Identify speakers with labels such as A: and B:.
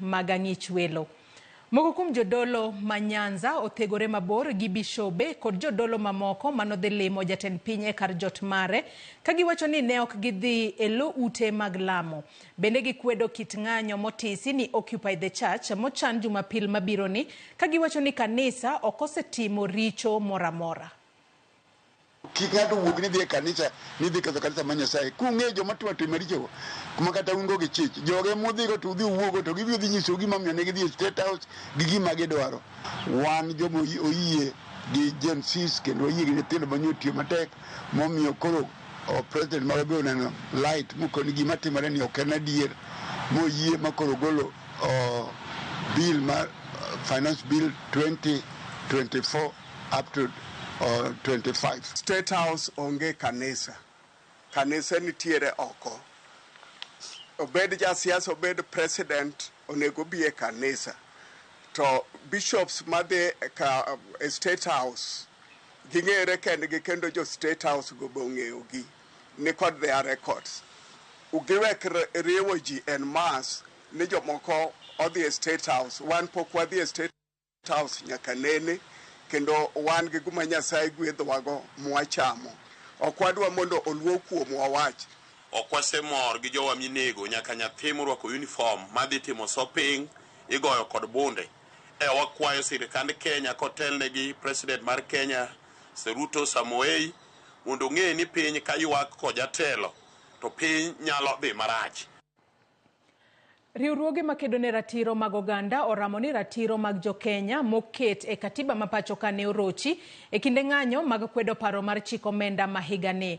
A: mag ang'ich welo. Moko kuom jodolo ma Nyanza othegore mabor gi bishobe kod jodolo mamoko manodhi limo jatend piny e kar jot mare ka giwacho ni ne ok gidhi e lo ute mag lamo. Bende gikwedo kit ng'anyo motisi ni Occupy the Church mochan Jumapil mabironi ka giwacho ni kanisa ok osetimo richo moro amora.
B: Kik ng'ato wuog ni dhi e kanisa ni dhi ketho kanisa mar Nyasaye. Kung'eyo joma timo tim marichogo, kuma kata un go gi chich. Jogo ema udhigo to udhi uwuogo to gibiro dhi nyisou gima omiyo ne gidhi e State House gi gima gidwaro. Wan joma oyie gi Gen Zs kendo wayie gi nyithindo ma nyo otiyo matek momiyo koro president marwa be oneno light mokoni gima timore ni ok en adier moyie ma koro ogolo bill mar finance bill 2024 up to 25.
C: State House onge kanisa. Kanise nitiere oko. Obed jasiasa, obed president, onego obi e kanisa. To bishops madhi ka e State House ging'ere kendgi kendo jo State House go be ong'eyogi ni kod their records. Giwek riwo ji en mass ni jomoko odhi e State House. Wan pok wadhi e State House nyaka nene kendo wan gi guma Nyasaye gwedhowago mwachamo. Ok wadwa mondo oluo kuomwa wach.
D: Ok wasemor gi jowa minego nyaka nyathi morwako uniform madhi timo shopping igoyo kod bunde. E wakwayo sirikand Kenya kotelne gi president mar Kenya Ruto Samoei mondo ong'e ni piny ka ywak kod jatelo to piny nyalo dhi marach.
A: Riwruoge makedo ne ratiro mag oganda oramo ni ratiro mag jokenya moket e katiba ma pacho ka ne orochi e kinde ng'anyo mag kwedo paro mar chik omenda ma higani.